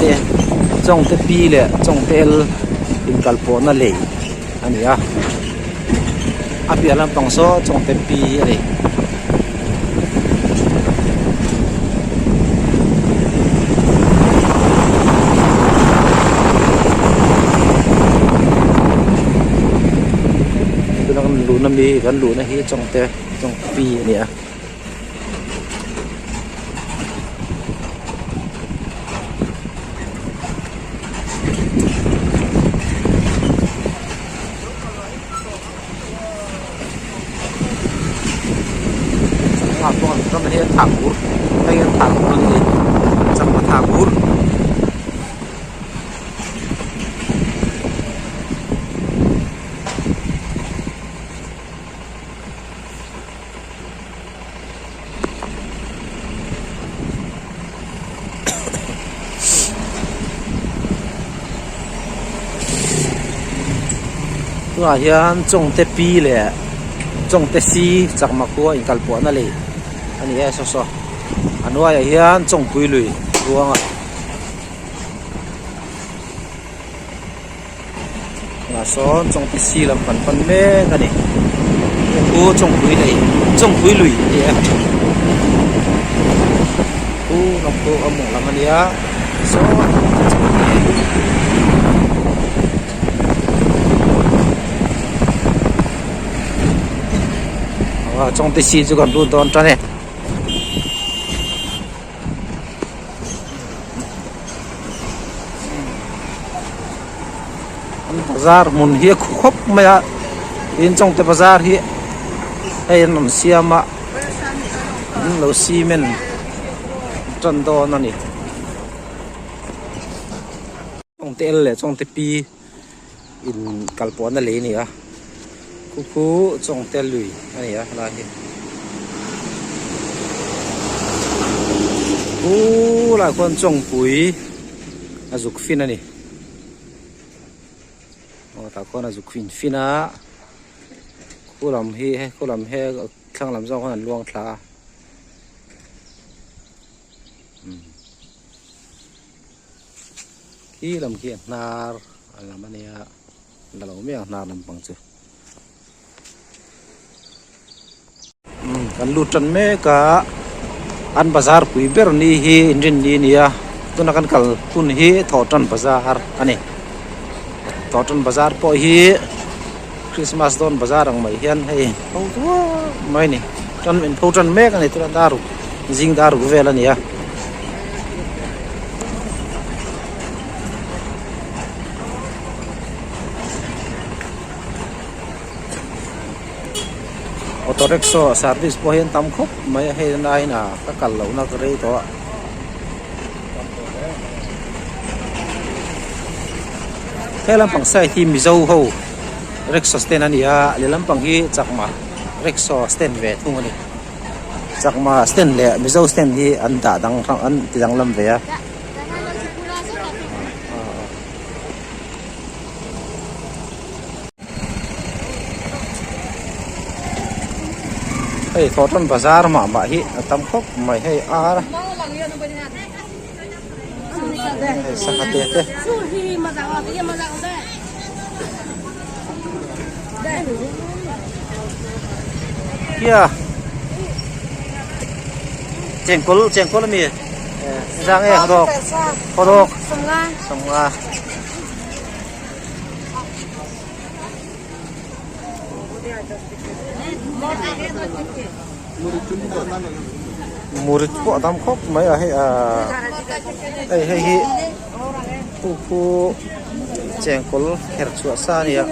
Chawngte Chawngte pi leh Chawngte L inkal pawhna lei a ni a a piah lampang saw Chawngte pi a ni. Tuna kan luhna mi kan luhna hi Chawngte Chawngte pi a ni a. Chakma thakur. Tunah hian Chawngte pi leh Chawngte si chakma khua inkal pawhna lei a ni e saw saw a hnuaiah hian Chawngpui lui ruanga Tunah sawn Chawngte si lam kan pan mek a ni khu Chawngpui lei Chawngpui lui a ni a khu lam khu a mawng lam a nia sawn Chawngte si chu kan lut dawn tan e. An bazar hmun hi a khu khawp mai a tin chawngte bazar hi hei an rawn siam a an lo cement tan dawn a ni chawngte l leh chawngte p in kal pawh na lei a ni a khu khu chawngte lui a ni a helai hi khu lai khuan chawngpui a zuk fin a ni aw tah khuan a zuk fin fin a khu lam hi he khu lam he thlang lam zawng khuan an luang thla a Khi lam khi a hnar a lam a nia la lo mai ang hnar lampang chu umm kan lut tan mek a an bazar pui ber ni hi inrinni a ni a tuna kan kal hun hi thawhtan bazar a ni thawhtan bazar pawh hi Christmas dawn bazar ang mai hian hei pho duai mai a ni tan in pho tan mek a ni tuna dar ruk zing dar ruk vel a ni a. Auto rickshaw service pawh hian tam khawp mai a hei laiin a ka kal lohna ka rei tawh a. He lampang side hi Mizo ho rickshaw stand a ni a lehlam pang hi Chakma rickshaw stand ve thung a ni Chakma stand leh Mizo stand hi an dah dang hrang an ti danglam ve a. Hei Thawhtan bazar mah mah hi a tam khawp mai hei ar hei sangha te te. Kia chengkawl chengkawl ami zang e hawdawk hawdawk sawmnga. Murit pawh a tam khawp mai a hei ahh hei hei hi khu khu chengkawl kher chhuah sa a ni a.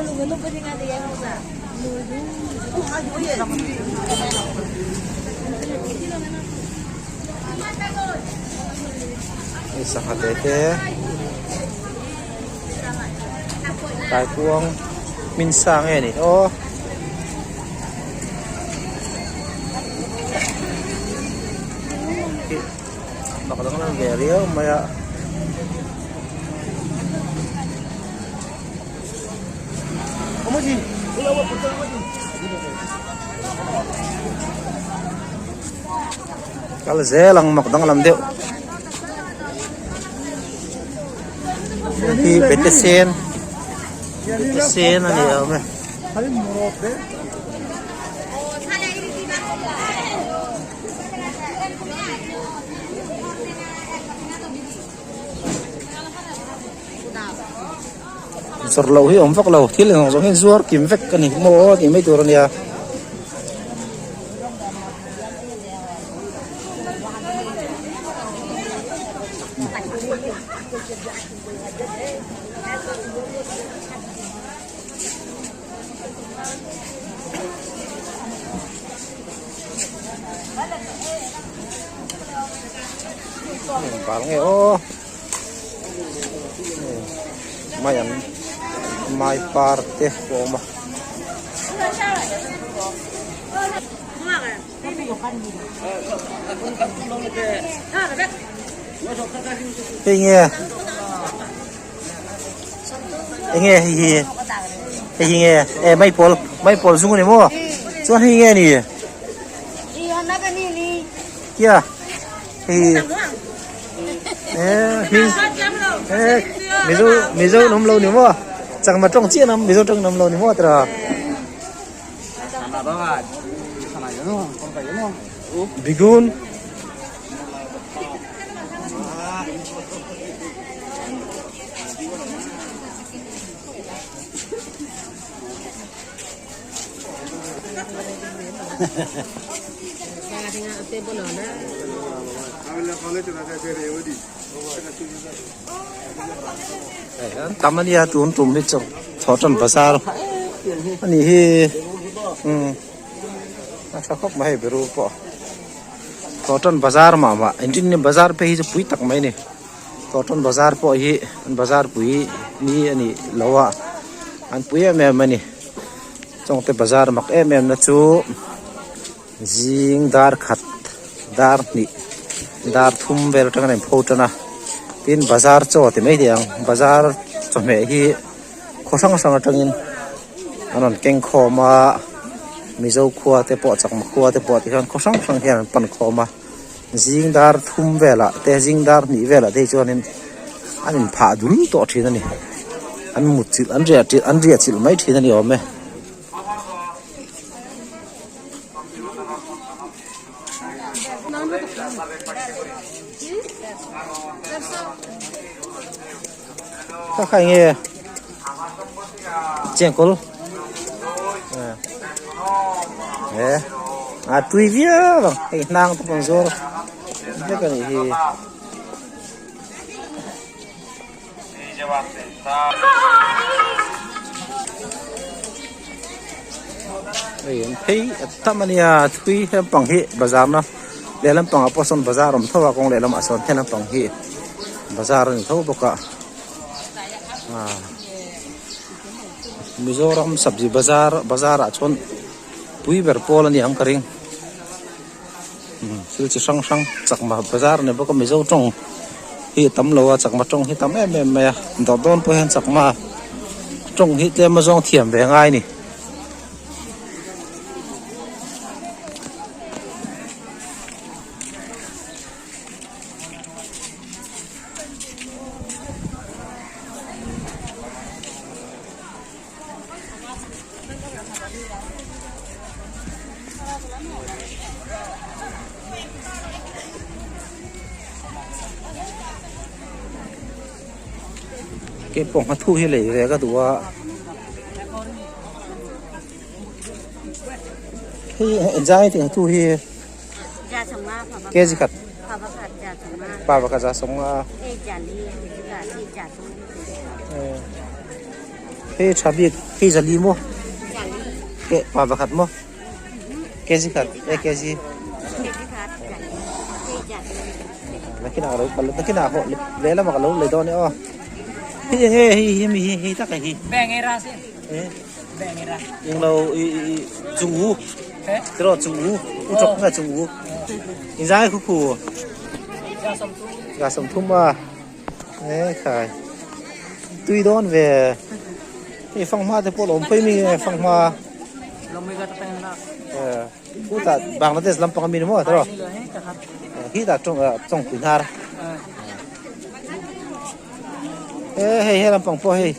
Hei sangha te te. Kaikuang hmin sa nge ni aw. Mak dang lam ve riau mai a. Kal zel ang mak dang lam deuh. Hei hi bete sen bete sen a ni awm e. Zawrh loh hi a awm vak lo thil engawng zawng hian zuar kim vek a ni maw aw tih mai tur a nia. Engvang nge aw mai an mai par te pawh a awm a. Hei nge enge hei hi hei hi nge e maipawl maipawl zung a ni maw chuan hei nge ni kia hei e hming e mizo mizo an awm lo ni maw chakma tawng chiah an awm mizo tawng an awm lo ni maw tira. Bigun. Tam a nia tun tum hi chu thawhtan bazar a nih hi umm a tha khawp mai hei biru pawh thawhtan bazar mah mah engtin nge bazar phei hi chu pui tak mai a ni thawhtan bazar pawh hi an bazar pui ni a nih loh a an pui em em a ni chawngte bazar mak em em na chu. Zing dar khat dar hnih dar thum vel atang a in pho tan a tin bazar chaw ti mai thei ang bazar chawhmeh hi khaw hrang hrang atangin an rawn keng khawm a mizo khua te pawh chakma khua te pawh tikhian khaw hrang hrang hian an pan khawm a zing dar thum velah te zing dar hnih velah te hi chuanin an inphah dul tawh thin a ni an mut chilh an riah chilh an riah chilh mai thin a ni awm e. Kha kha enge chengkawl e a tui viau ang hei hnang te pawh an zuar vek a nih hi. Hei an phei a tam a nia thui lampang hi bazar na lehlam pangah pawh sawn bazar a awm tho a kawng lehlamah sawn he lampang hi bazar a ni tho bawk a ah Mizoram sabzi bazar bazar ah chuan pui ber pawl a ni ang ka ring. Thil chi hrang hrang chakma bazar a ni bawk a mizo tawng hi a tam lo a chakma tawng hi tam em em mai a dawr dawn pawh hian chakma tawng hi tlem a zawng thiam ve ngai a ni. Keipawh nghathu hi lei ve ka duh a hei engzai tih nghathu hi kg khat pa pakhat za sawmnga. Hei tha bik hei zali maw eh pa pakhat maw kg khat eh kg nakinah ka lo kal nakinah hawh lehlamah ka lo lei dawn e aw hei eng nge hei hi mi hi hei tak e hi eh englo i i chung u tiraw chung u u chawk nge chung u inzai khu khu za sawmthum a. E khai tui dawn ve hei fanghma te pawh a lo awm phei mi nge fanghma chutah Bangladesh lampang ami ni maw tiraw khi tah tawng tawngpui hnar. E hei he lampang pawh hei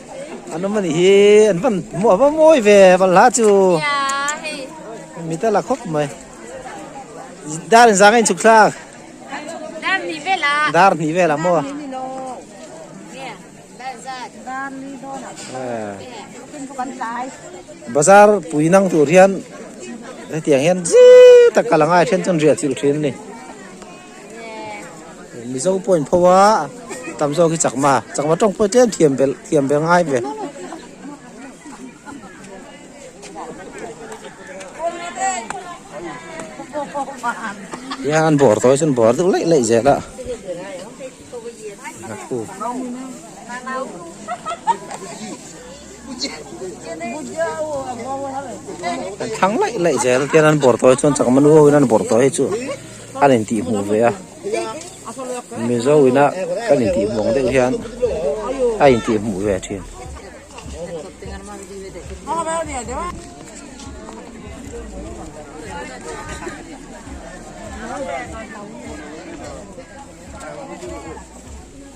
an awm a nih hi an van a va mawi ve balhla chu mit a la khawp mai dar in zang a inchhuk thlak dar hnih velah maw Bazar pui nang tur hian hetiang hian zî tak kal a ngai then chuan riah chilh thin a ni. Mizo pawh in pho a, tam zawk hi chakma, chakma tawng pawh tlem thiam belh thiam ve ngai ve. Tiang an bawr tawh hi chuan bawr deuh laih laih zel a. Kan thlang laih laih zel tian an bawr tawh hi chuan chakma nu ho in an bawr tawh hi chu an intih hmuh ve a mizo ina kan intih hmuh ang deuh hian a intih hmuh ve thin.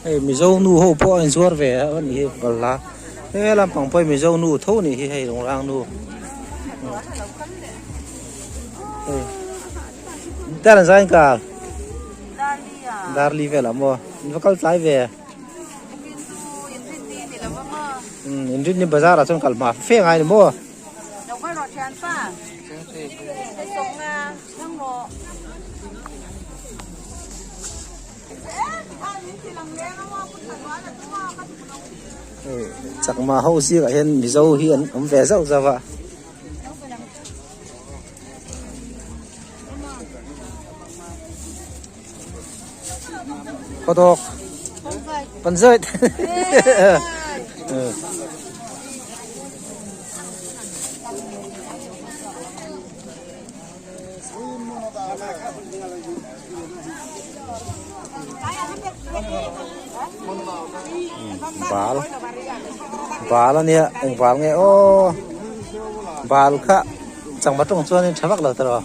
Hei mizo nu ho pawh a inzuar ve a nih hi balhla he lampang pawh hi mizo nu tho a nih hi hei lungrang nu hei dar an zai in kal darli velah maw in va kal tlai ve umm inrinni bazar ah chuan kal hma fe ngai a ni maw. Chakma ho zingah hian Mizo hi an awm ve zauh zauh a. Khawdawk pan zawih. Bal bal a nia eng bal nge aw bal kha changma tawng chuanin tha vak lo tawh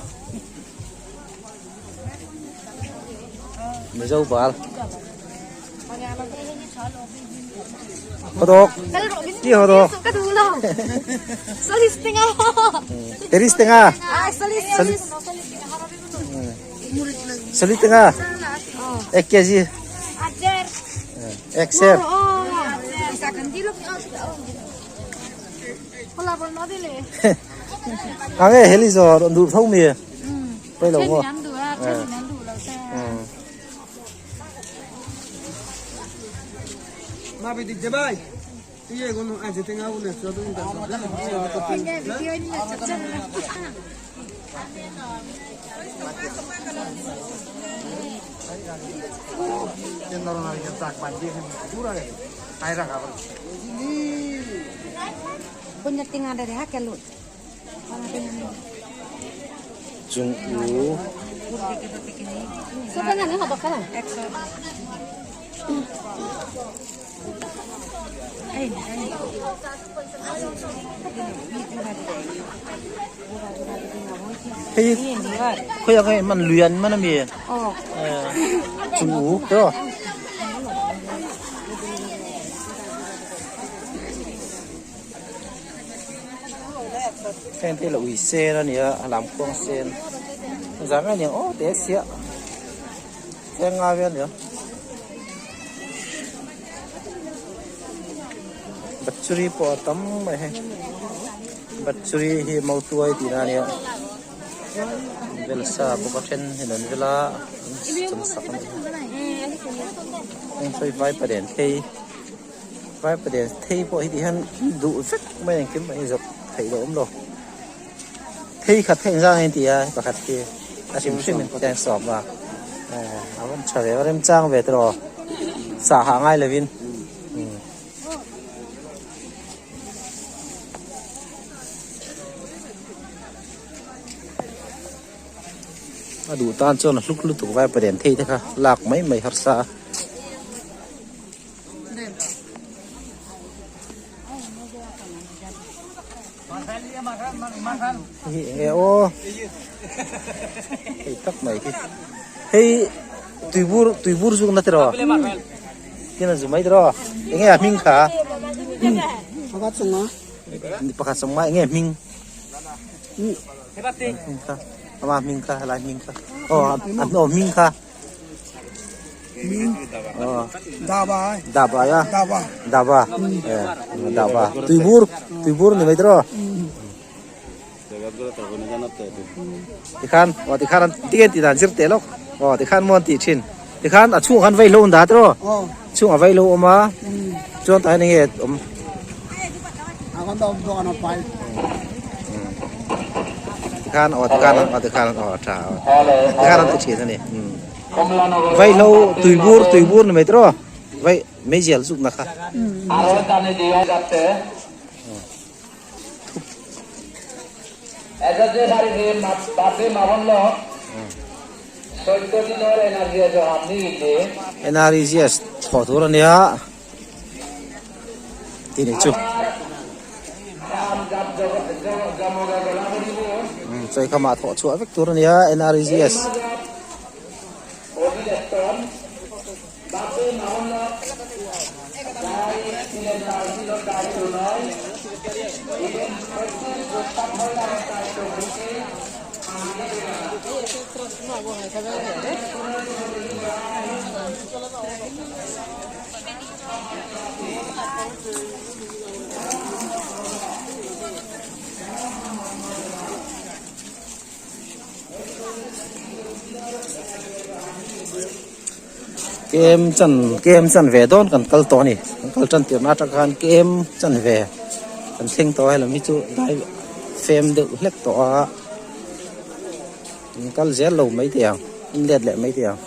Mizo bal. Hodok. Ti hodok. Salis tenga. Teris tenga. Ah, salis salis. Salis tenga. Ek kg. Ek ser. Ange heli zo dur tho mi. Pai lo mo. Chung u. Hei khawi ah khan man lui an man ami chung u tiraw. Heng te la ui sen a nia a lam khuang sen zang a niang aw te siah cheng nga vel a nia battery pawh a tam mai hei battery hi mautuai tihna a nia vel sa bawk a then hian an vel a an chawmsak a nih hi heng sawi vai paren phei. Vaipa den thei pawh hi ti hian duh vek mai engkim a inzawrh theih loh awm lo. Thei khat kha engzang in ti a pakhat khi a hrim hrim in cheng sawm a a van tha ve a remchang ve tawh sah hah ngai lovin. A duh tan chuan a hluk lutuk vaipa den thei te kha lak mai mai harsa a. Hi eng nge aw hei tak mai hi hei tuibur tuibur zuk na tiraw. Tin a zu mai tiraw? Enge a hming kha? Pakhat sawmnga. Pakhat sawmnga enge a hming? Hming kha. Ama hming kha, helai hming kha. Aw, a hming kha. Daba. Daba ya. Daba. Daba. Daba. Tuibur, tuibur ni mai tiraw? Tikhan, aw tikhan an tiken tih dan zir teh lawk. Aw tikhan maw an tih thin. Tikhan a chhungah khan vaihlo an dah tiraw? Chhungah vaihlo awm a, chuan tah hian enge awm? Tikhan aw tikhan aw tikhan aw a tha aw. Tikhan an ti thin a ni. Vaihlo tuibur tuibur ni mai tiraw? Vai meizial zukna kha. NREGS thawh tur a nia tih ni chu chawikham ah thawh chhuah vek tur a nia NREGS. Kem chan kem chan ve dawn kan kal tawh a ni kan kal tan tirhna atang khan kem chan ve kan thleng tawh a helam hi chu dai fem deuh hlek tawh a an kal zel lo mai thei ang an let leh mai thei ang.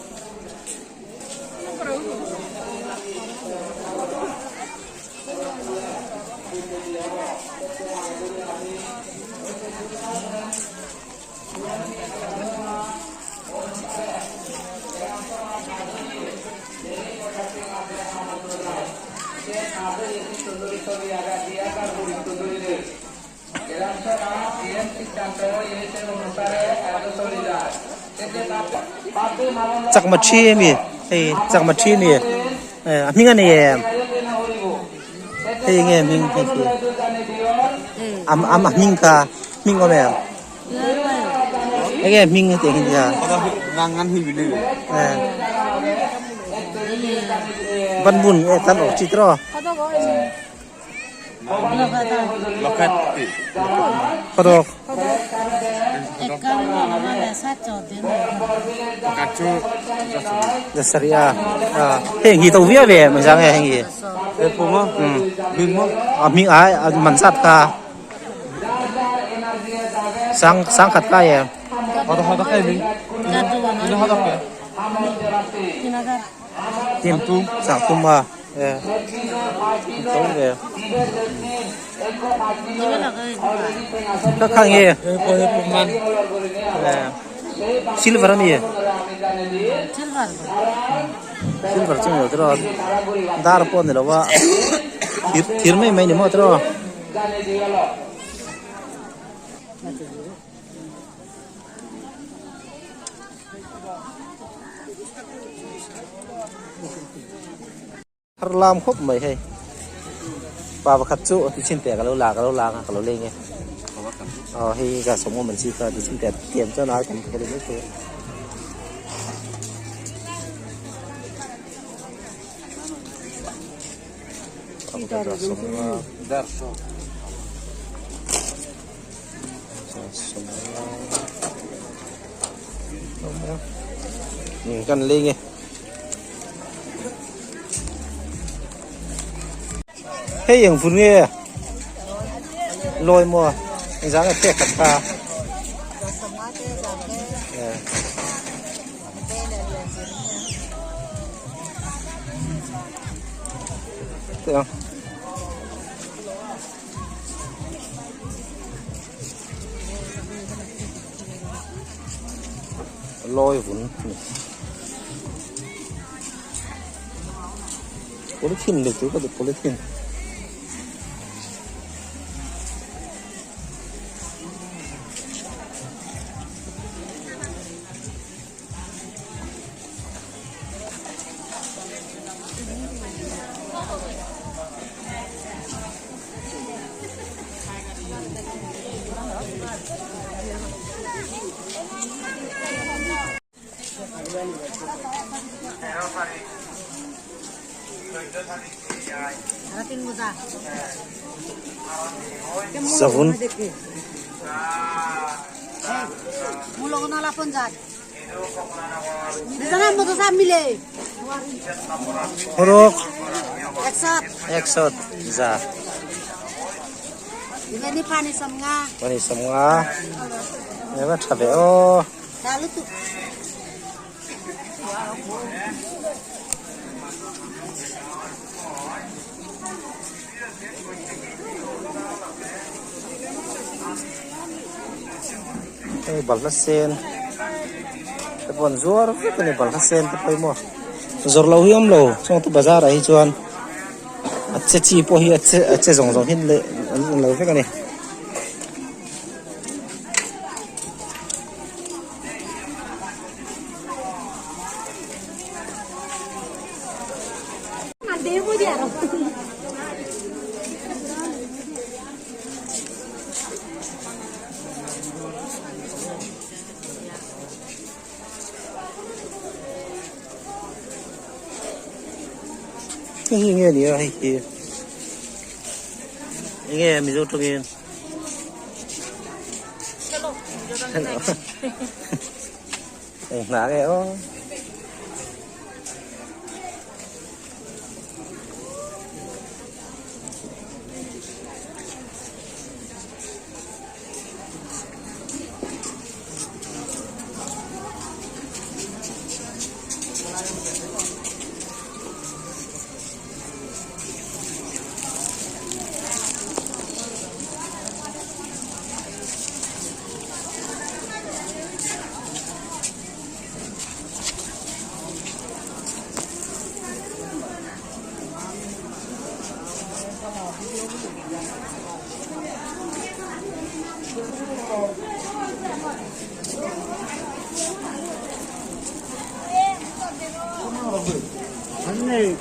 Chakma thi a mi hei chakma thi a ni a hming a nei em hei nge hming hei khi a hming kha hming awm em. Enge hming hetiang hi nia. Ban bun e tan awk chi tiraw. Khawdawk. Zasarih a. Heng hi to viau ve mai zang e heng hi. A hming a man zat kha. Sang sang khat kai em. Tin sang tum a e to ve. Ka kha nge silver ani silver chu ni lo tiraw dar pawh ni lo a thir thir mai mai ni maw tiraw. Har lam khawp mai hei pa pakhat chu ti chhin teh ka lo la ka lo la anga ka lo leng e aw hei ka sawm awm an chi kha ti chhin teh tiam chuan ai tam ka lo mai thei a. Kan lei nge hei eng vun nge lawi maw engzah nge phek khat kha Teh ang. Lawi vun ni. Polythene leh tur ka duh polythene. Savun Thuruk eksawt za pahnih sawmnga eng a tha ve aw. Hei balhla sen te pawh an zuar vek a ni balhla sen te pawh hi maw zawrh loh hi a awm lo chuan te bazar ah hi chuan a che chi pawh hi a che a che zawng zawng hi an lo vek a ni. Hei hi nge ni a hei hi enge mizo tawngin eng hna nge aw.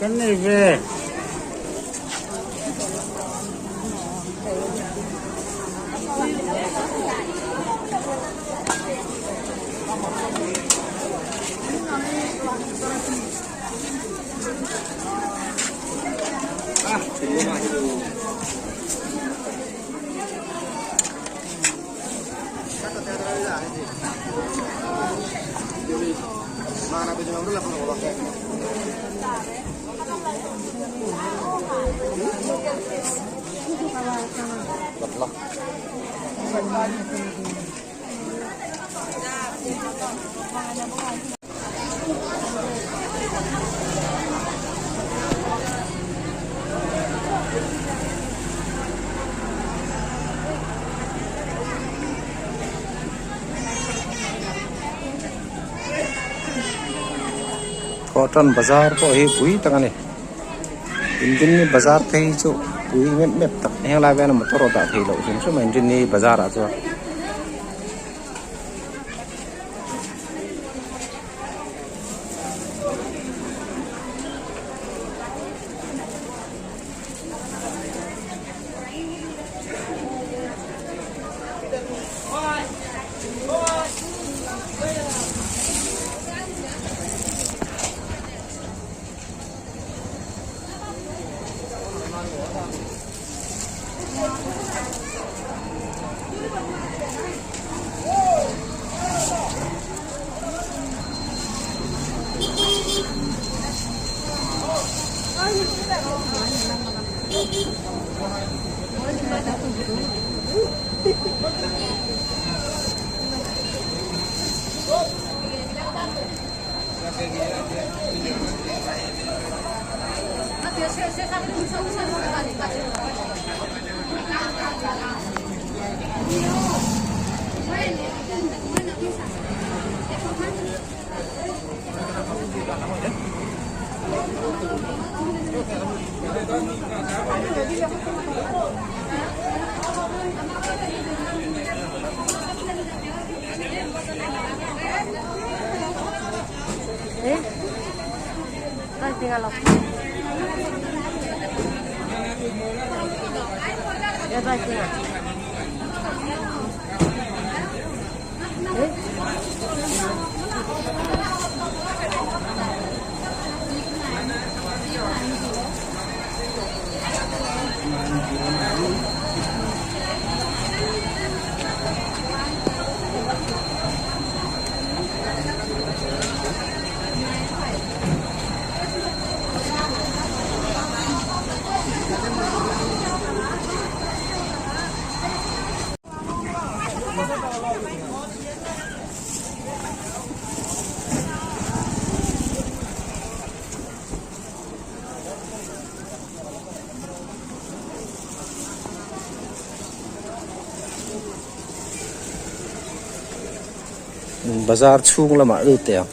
Kan nei ve. Thawhtan bazar pawh hi pui tak a ni inrinni bazar phei hi chu pui mep mep tak henglai vela motor a dah theih loh hrim hrim a inrinni bazar ah chuan. Bazar chhung lamah lut teh ang.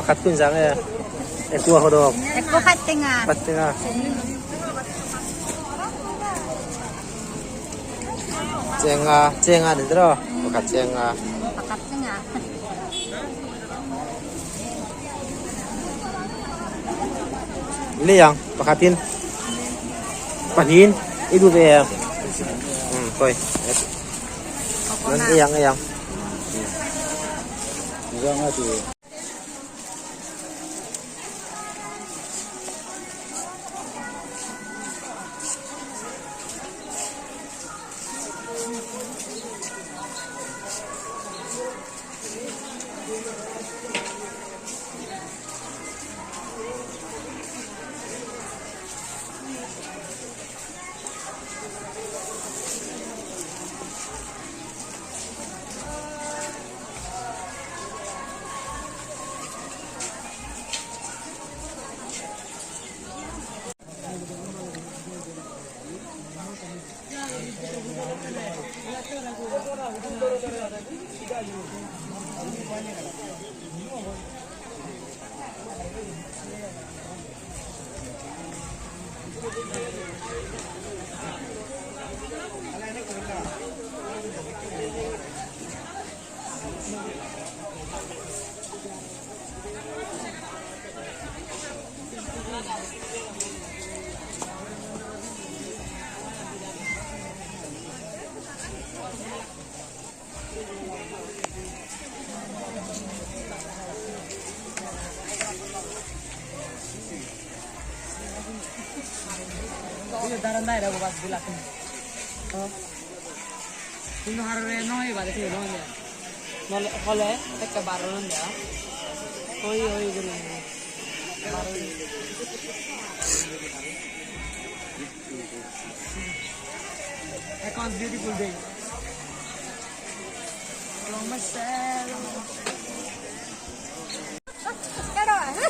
Pakhat kun zang e ekua ho dok. Ekua khat tenga. Khat tenga. Chenga, chenga ni tro. Pakhat chenga. Pakhat tenga. Lei ang pakhatin pahnihin i duh ve em? Um khawi. Nan ei ang ei ang.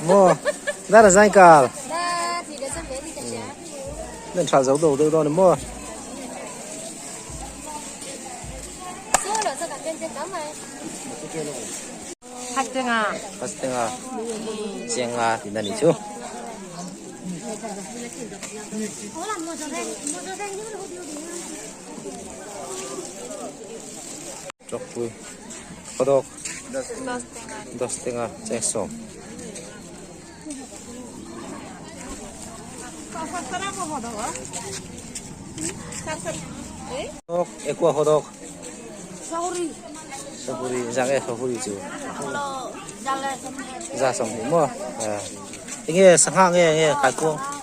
Maw dar a zai kal. Nan tha zo do deuh dawn a maw. tenga cheng nga tihna nih chu. Chawkpui hawdawk das tenga cheng sawm. Ekua hawdawk sahuri zang e sahuri chu za sawmhnih maw enge sangha nge nge kaikuang.